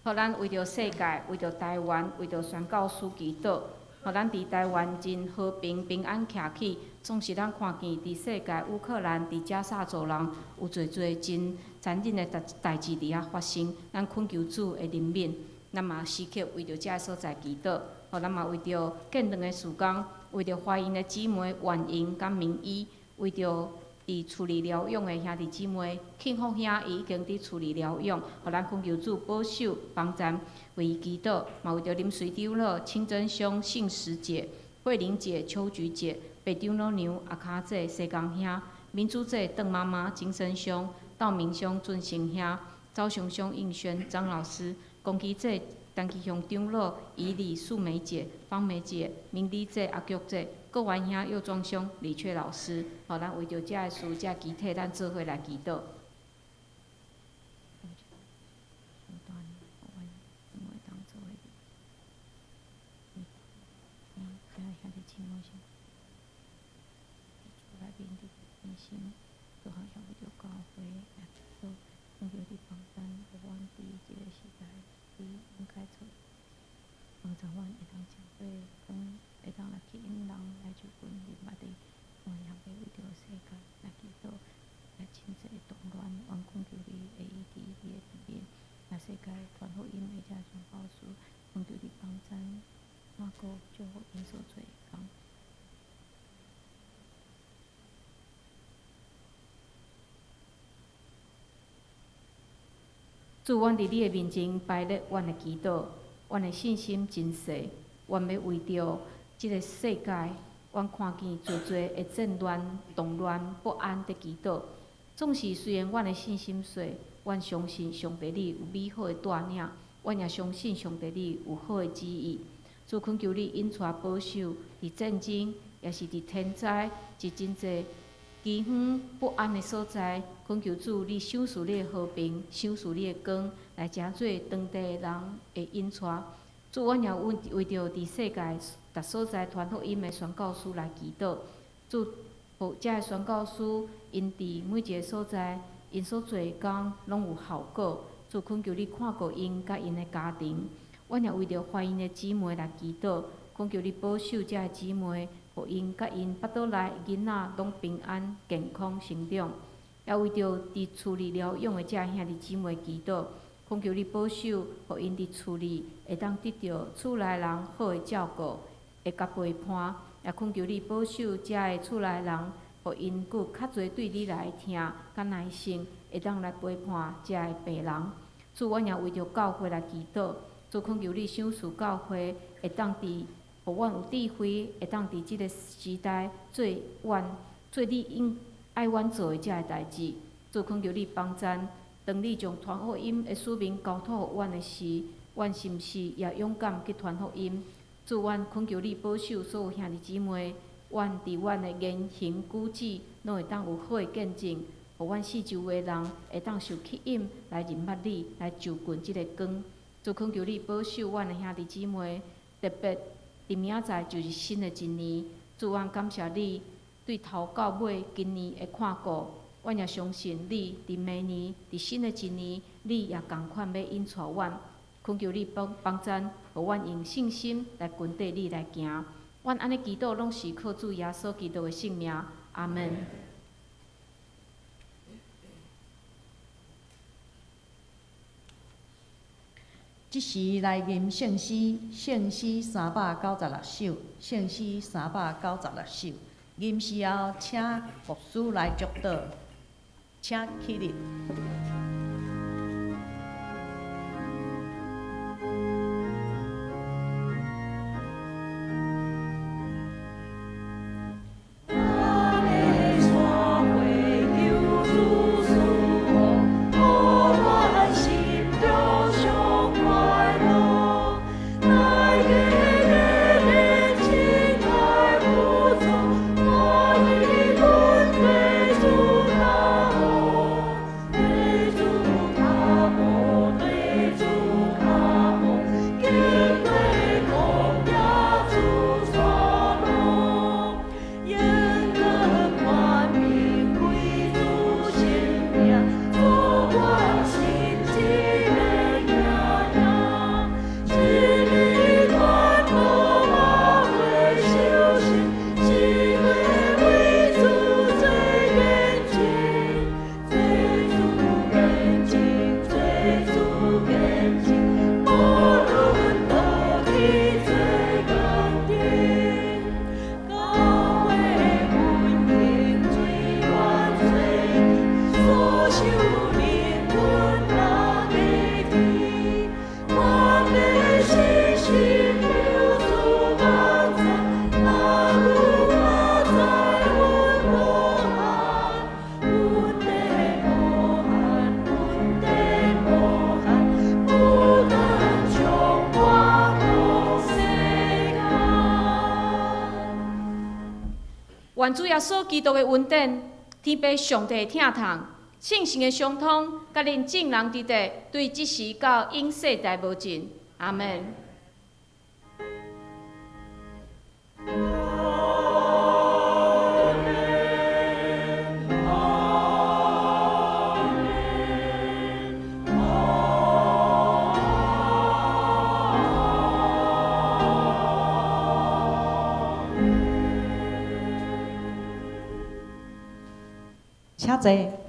予咱為著世界、為著台灣、為著宣教師祈禱，予咱佇台灣真和平平安徛起。總是咱看見佇世界烏克蘭、佇加薩走廊有濟濟真殘忍的代誌佇遐發生。咱懇求主的憐憫，咱嘛時刻為著這个所在祈禱。予咱嘛為著建堂的事工，為著懷孕的姊妹婉瑩佮明醫，為著佇厝裡療養的兄弟姊妹，慶福兄伊已經佇厝裡療養，予咱懇求主保守幫贊，為伊祈禱，嘛為著林瑞長老、清真兄、信實姐、慧玲姐、秋菊姐、白長老娘、阿卡姐、西江兄、民主姐、鄧媽媽、金生兄、道明兄、俊成兄、昭雄兄、應軒、張老師、龚奇姐、陳其雄長老、以禮、素梅姐、芳梅姐、明麗姐、阿菊姐。郭元兄、右莊兄、李雀老師，吼，咱為著這个事、這个肢體，咱做伙來祈禱。會當來吸引人來就近入捌的，也會為著世界來祈禱，來真濟動亂，願懇求你會醫治你的人民，來世界傳福音的遮傳教士，懇求你幫贊，馬可祝福𪜶所做的工。主，阮佇你的面前擺列阮的祈禱，阮的信心真細，阮欲為著這个世界，阮看見濟濟的戰亂、動亂、不安佇祈禱。總是雖然阮的信心細，阮相信上帝你有美好的帶領，阮也相信上帝你有好的旨意。主懇求你引帶保守，佇戰爭，抑是佇天災，佇真濟饑荒不安的所在，懇求主你賞賜你的和平，賞賜你的光，來成做當地的人的引帶。主，阮也為為著佇世界逐所在傳福音的宣教師來祈禱。主，予遮的宣教師，𪜶佇每一个所在，𪜶所做的工攏有效果。主懇求你看顧𪜶佮𪜶的家庭。阮也為著懷孕的姊妹來祈禱，懇求你保守遮的姊妹，予𪜶佮𪜶腹肚內的囡仔攏平安健康成長。也為著佇厝裡療養的遮兄弟姊妹祈禱，懇求你保守，予𪜶佇厝裡會當得著厝內人好的照顧，會佮陪伴。也懇求你保守遮的厝內人，予𪜶閣有較濟對你來疼佮耐性，會當來陪伴遮的病人。主，阮也為著教會來祈禱，主懇求你賞賜教會，會當佇，予阮有智慧，會當佇這个時代做阮做你應愛阮做的遮的代誌。主懇求你幫贊，當你將傳福音的使命交託予阮的時，阮是毋是也勇敢去傳福音？主，阮懇求你保守所有兄弟姊妹，阮佇阮的言行舉止，攏會當有好的見證，予阮四周圍人會當受吸引來認捌你，來就近這个光。主懇求你保守阮的兄弟姊妹，特別佇明仔載就是新的一年。主，阮感謝你對頭到尾今年的看顧，阮也相信你佇明年佇新的一年，你也仝款欲引帶阮。懇求你幫幫贊，予阮用信心來跟綴你來行。阮按呢祈禱，攏是靠主耶穌基督的聖名。阿門。這時來吟聖詩，聖詩396首，聖詩396首。吟詩後，請牧師來祝禱，請起立。願主耶穌基督的恩典、天父上帝的疼痛、聖神的相通，佮恁眾人佇佇，對這時到永世代無盡。阿門。請坐。